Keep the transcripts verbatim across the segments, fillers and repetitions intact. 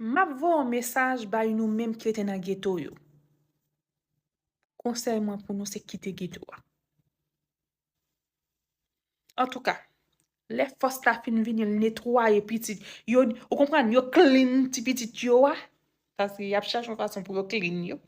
M ap voye yon mesaj bay nou menm ki rete nan geto yo. Konsèy mwen pou nou se kite geto a. Antouka, lè fòs la fin vini, l netwaye pitit yo, ou konprann, yo clean ti pitit yo a, paske y ap chache yon fason pou yo clean yo.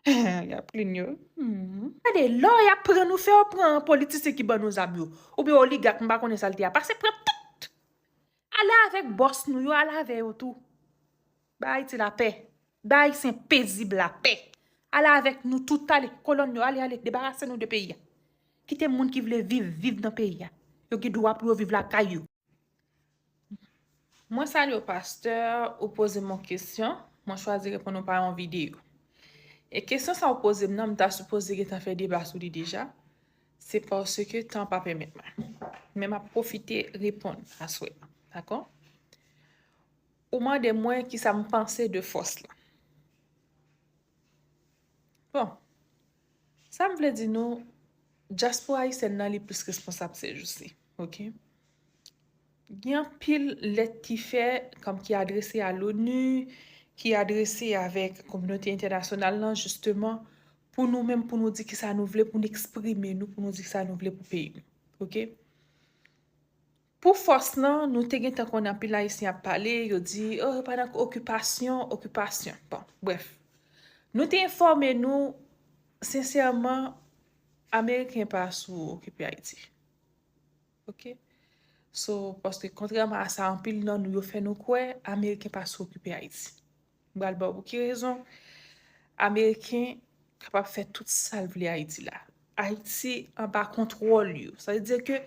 Y ap clean yo. Mhm. Gade, lò y ap pran nou, fè yo pran politisyen ki ban nou zam yo, oubyen oligak, m pa konnen sa l te a, pase pran tout. Ale avèk bòs nou yo, ale avè yo tou. Ba Ayiti lapè. Ba Ayisyen pezib lapè. Ale avèk nou tout, ale, kolòn yo, ale, ale, debarase nou de peyi a. Kite moun ki vle viv, viv nan peyi a. Yo gen dwa pou yo viv lakay yo. Mwen salye w, pastè, ou poze m yon kesyon, mwen chwazi reponn ou pa yon videyo. E kesyon sa w poze m nan, m ta sipoze gentan fè deba sou li deja. Se paske tan pa pèmèt mwen. Men m ap pwofite reponn aswè a, dakò? Ou mande mwen kisa m panse de fòs la. Bon, sa m vle di nou, dyaspora ayisyèn nan, li plis responsab sejousi, oke? Gen anpil lèt ki fè, kòm ki adrese a l'ONU, ki adrese avèk kominote entènasyonal lan, jisteman, pou nou menm, pou nou di kisa nou vle, pou nou eksprime nou, pou nou di kisa nou vle pou peyi nou. Oke? Pou fòs lan, nou te gentan konnen anpil Ayisyen ap pale, yo di, oh, yo pa nan okipasyon, okipasyon. Bon, brèf. Nou te enfòme nou, sensèman, Ameriken pa sou okipe Ayiti. Oke? So, paske kontrèman a sa, anpil nan nou yo fè nou kwè, Ameriken pa sou okipe Ayiti. M pral ba w pou ki rezon Ameriken kapab fè tout sa l vle Ayiti la. Ayiti anba kontwòl yo. Sa vle di ke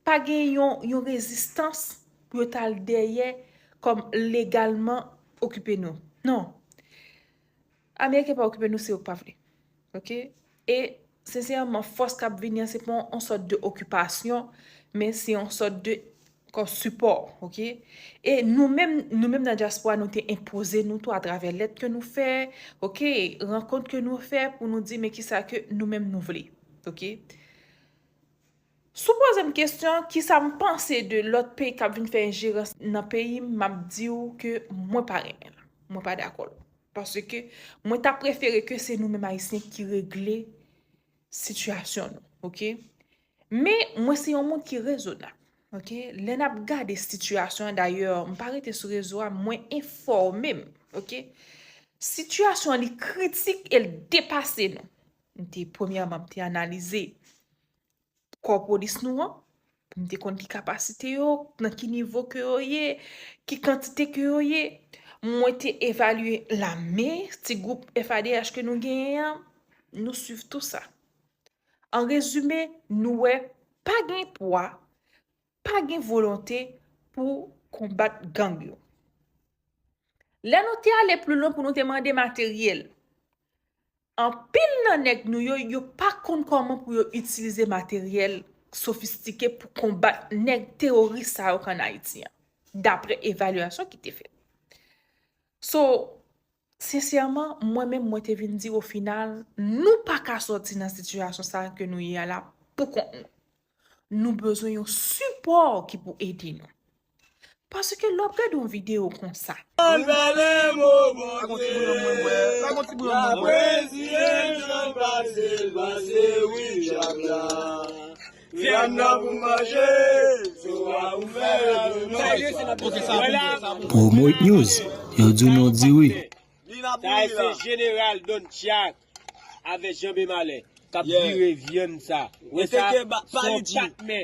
pa gen yon, yon rezistans pou yo t al dèyè kòm legalman okipe nou. Non. Ameriken pa okipe nou, se yo k pa vle. Oke? E, sensèman, fòs k ap vini an, se pa yon, yon sòt de okipasyon, men se yon sòt de, kòm sipò, oke? E nou menm, nou menm nan dyaspora, nou te enpoze nou tou atravè lèt ke nou fè, oke? Rankont ke nou fè pou nou di, men kisa ke nou menm nou vle, oke? Si w poze m kesyon, kisa m panse de lòt peyi k ap vin fè enjerans nan peyi m, m ap di w ke mwen pa renmen l. Mwen pa dakò l. Paske mwen ta prefere ke se nou menm Ayisyen ki regle sitiyasyon nou, oke? Men, mwen se yon moun ki rezonab, oke? Lè n ap gade sitiyasyon an, dayè, m pa rete sou rezo a, mwen enfòme m, oke? Sitiyasyon an, li kritik e l depase nou. M te, premyèman, m te analize kò polis nou an, pou m te konn ki kapasite yo, nan ki nivo ke yo ye, ki kantite ke yo ye. Mwen te evalye lame, ti gwoup F A D H ke nou genyen an, nou swiv tou sa. An rezime, nou wè pa gen pwa, pa gen volonte pou konbat gang yo. Lè nou te ale pli lwen pou nou te mande materyèl, anpil nan nèg nou yo, yo pa konn kòman pou yo itilize materyèl sofistike pou konbat nèg teworis sa yo k ann Ayiti an, daprè evalyasyon ki te fèt. So, sensèman, mwen menm, mwen te vin di, o final, nou pa ka sòti nan sitiyasyon sa a ke nou ye a la pou kont nou. Nou bezwen yon sipò ki pou ede nou. Paske lè w ap gade yon videyo konsa, Promote News, yo di w non diri. Sa a se Jeneral Don Tchak avèk Janbe Malè k ap vire vyann sa. Wè sa, se yon patnè.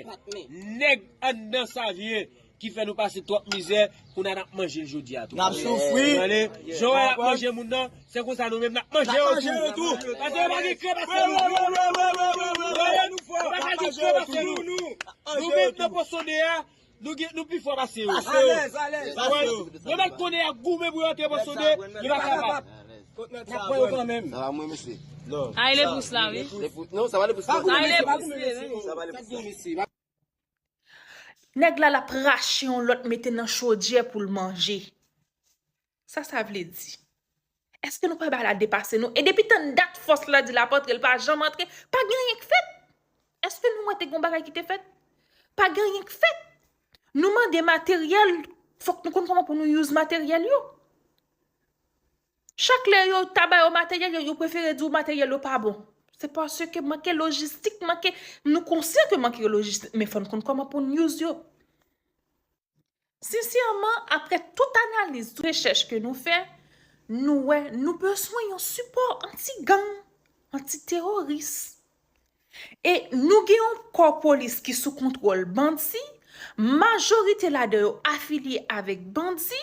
Nèg anndan Savyen ki fè nou pase twòp mizè, kounye a n ap manje l jodi a tou. N ap soufri. Jan w wè y ap manje moun nan, se konsa nou menm n ap manje yo tou. Paske yo pa gen kran pase nou. Yo pa gen kran pase nou. Nou menm nan Pòsonde a, nou gen, nou pi fò pase yo. Alèz, alèz. Yo mèt konnen y ap goumen pou yo antre Pòsonde, yo pa kapab. N ap pran yo kanmenm. Sa va mwen, mesye. Ay, le pous la, wi. Le pous, non, sa va le pous. Ay, le pous, wi. Sa va le pous. Nèg la, l ap rache yon lòt mete nan chodyè pou l manje. Sa sa vle di? Èske nou pa bay la depase nou? E depi tann dat fòs la di l ap antre, l pa janm antre, pa gen anyen k fèt. Èske nou wè te gen yon bagay ki te fèt? Pa gen anyen k fèt. Nou mande materyèl Fòk nou konn kòman pou nou use materyèl yo. Chak lè yo ta ba yo materyèl, yo, yo prefere di w materyèl yo pa bon. Se paske manke lojistik, manke, nou konsyan ke manke lojistik, men fò n konn kòman pou n use yo. Sensèman, apre tout analiz, tout rechèch ke nou fè, nou wè nou bezwen yon sipò anti-gang, anti-teworis. E nou gen yon kò polis ki sou kontwòl bandi, majorite ladan yo afilye avèk bandi,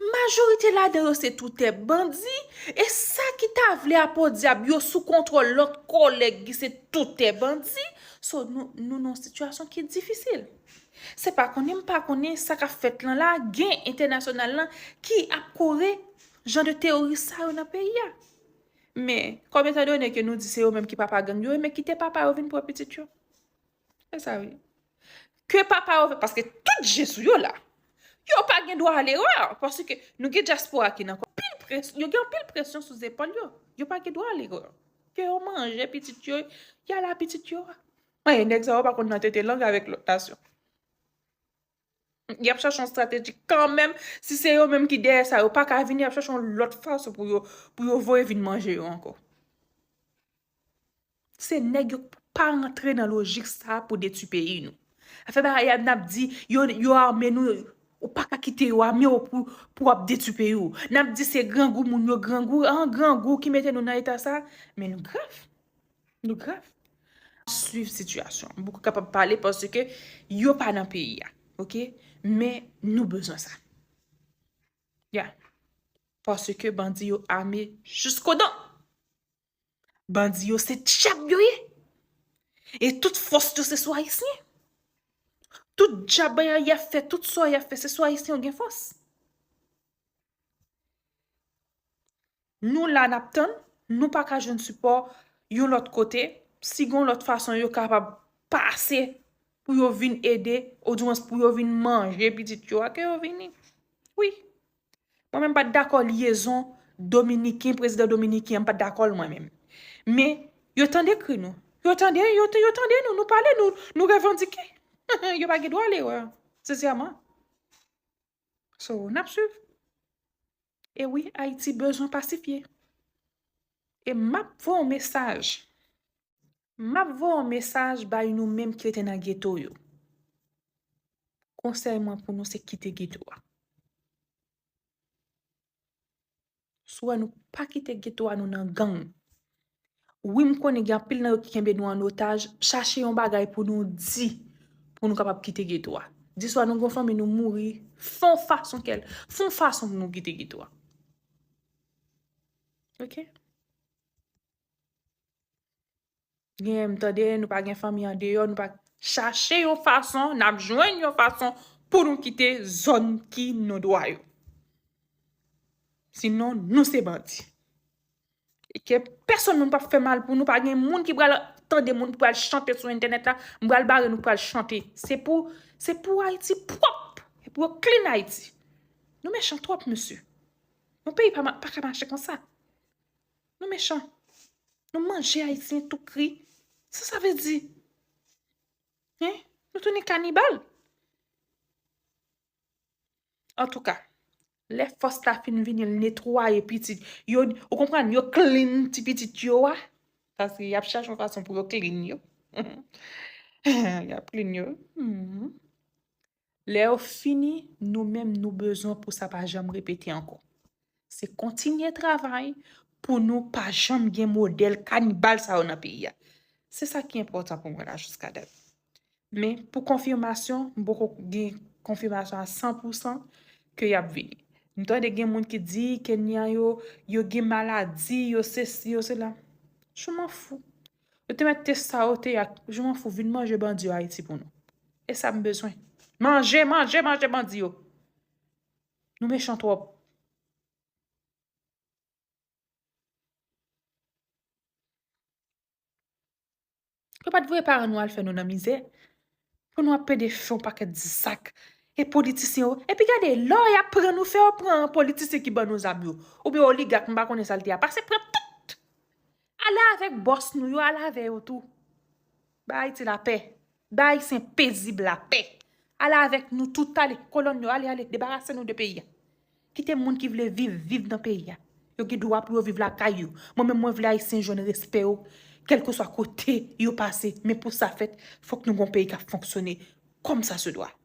majorite ladan yo se toutè bandi, e sa ki ta vle a podyab yo sou kontwòl lòt kòlèg ki se toutè bandi. So, nou, nou nan yon sitiyasyon ki difisil. Se pa konnen m pa konnen sa k ap fèt lan la, gen entènasyonal lan ki ap kore jan de teworis sa yo nan peyi a. Men, kòm etan done ke nou di se yo menm ki papa gang yo, men kite papa yo vin pran pitit yo. Se sa, wi. Ke papa yo, paske tout je sou yo la. Yo pa gen dwa a lerè, paske nou gen dyaspora ki nan kò. Pil pres, yo gen anpil presyon sou zepòl yo. Yo pa gen dwa a lerè. Ke yo manje pitit yo, y al a pitit yo a. Mwen, nèg sa yo pa konn nan tete lang avèk lòt nasyon. Y ap chache yon estrateji kanmenm. Si se yo menm ki dèyè sa, yo pa ka vini, y ap chache yon lòt fason pou yo, pou yo voye vin manje yo ankò. Se nèg yo pa rantre nan lojik sa pou detwi peyi nou. Afè bagay a, n ap di, yo, yo ame nou, ou pa ka kite yo ame w pou, pou w ap detwi peyi w. N ap di se grangou moun yo grangou, an grangou ki mete nou nan eta sa, men nou grav. Nou grav. Swiv sitiyasyon. M poko kapab pale paske yo pa nan peyi a. Oke? Men nou bezwen sa. Ya. Paske bandi yo ame jiskodan. Bandi yo se dyab yo ye. E tout fòs yo se sou Ayisyen. Tout djab y ap fè, tout sa y ap fè, se sou Ayisyen yo gen fòs. Nou la n ap tann, nou pa ka jwenn sipò yon lòt kote, si gon lòt fason yo kapab pase pou yo vin ede, odyans pou yo vin manje pitit yo a, ke yo vini. Wi. Mwen menm pa t dakò lyezon dominiken, prezidan dominiken an, m pa t dakò l mwen menm. Men, yo tande kri nou. Yo tande, yo, yo tande nou, nou pale, nou, nou revandike. Yo pa gen dwa ale, wè, sensèman. So, n ap swiv. E wi, Ayiti bezwen pasifye. E m ap voye yon mesaj. M ap voye yon mesaj bay nou menm ki rete nan geto yo. Konsèy mwen pou nou se kite geto a. Si w wè nou pa kite geto a, nou nan gang. Wi, m konnen gen anpil nan yo ki kenbe nou an otaj. Chache yon bagay pou nou di, pou nou kapab kite geto a. Di swa nou gon fanmi, nou mouri, fè yon fason kèl, fè yon fason pou nou kite geto a. Oke? Gen, m tande nou pa gen fanmi andeyò, nou pa chache yon fason, n ap jwenn yon fason pou nou kite zòn ki nou dwa yo. Sinon, nou se bandi. E ke pèsonn moun p ap fè mal pou nou, pa gen moun ki pral tande moun ki pral chante sou entènèt la, m pral bare nou pral chante. Se pou, se pou Ayiti pwòp, e pou yo clean Ayiti. Nou mechan twòp, mesye. Yon peyi pa, pa ka mache konsa. Nou mechan. Nou manje Ayisyen tou kri. Sa sa vle di? Hein? Nou tounen kanibal. Antouka, lè fòs la fin vini, l netwaye pitit. Yo, ou konprann? Yo clean ti pitit yo a. Paske y ap chache yon fason pou yo clean yo. Y ap clean yo. Mhm. Lè yo fini, nou menm nou bezwen pou sa pa janm repete ankò. Se kontinye travay pou nou pa janm gen modèl kanibal sa yo nan peyi a. Se sa ki enpòtan pou mwen la jiska dat. Men pou konfimasyon, m poko gen konfimasyon a san pou san ke y ap vini. M tande gen moun ki di Kenya yo, yo gen maladi, yo sesi, yo sela. Je m'en fous. Yo te mèt te sa yo te ak, je m'en fous, vin manje bandi yo Ayiti pou nou. E sa m bezwen. Manje, manje, manje bandi yo. Nou mechan twòp. Yo pa t voye paran nou al fè nou nan mizè. Pou nou ap pede fè yon pakèt disak. E politisyen yo. Epi gade, lò y ap pran nou, fè yo pran politisyen ki ban nou zam yo. Oubyen oligak, m pa konnen sa l te a. Pase pran tout. Ale avèk bòs nou yo, ale avè yo tou. Ba Ayiti lapè. Ba Ayisyen pezib lapè. Ale avèk nou tout, ale, kolòn yo, ale, ale, debarase nou de peyi a. Kite moun ki vle viv, viv nan peyi a. Yo gen dwa pou yo viv lakay yo. Mwen menm, mwen vle Ayisyen jwenn respè yo, kèlkeswa kote yo pase. Men pou sa fèt, fòk nou gen yon peyi k ap fonksyone comme ça se doit.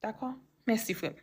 Dakò? Mèsi, frè m.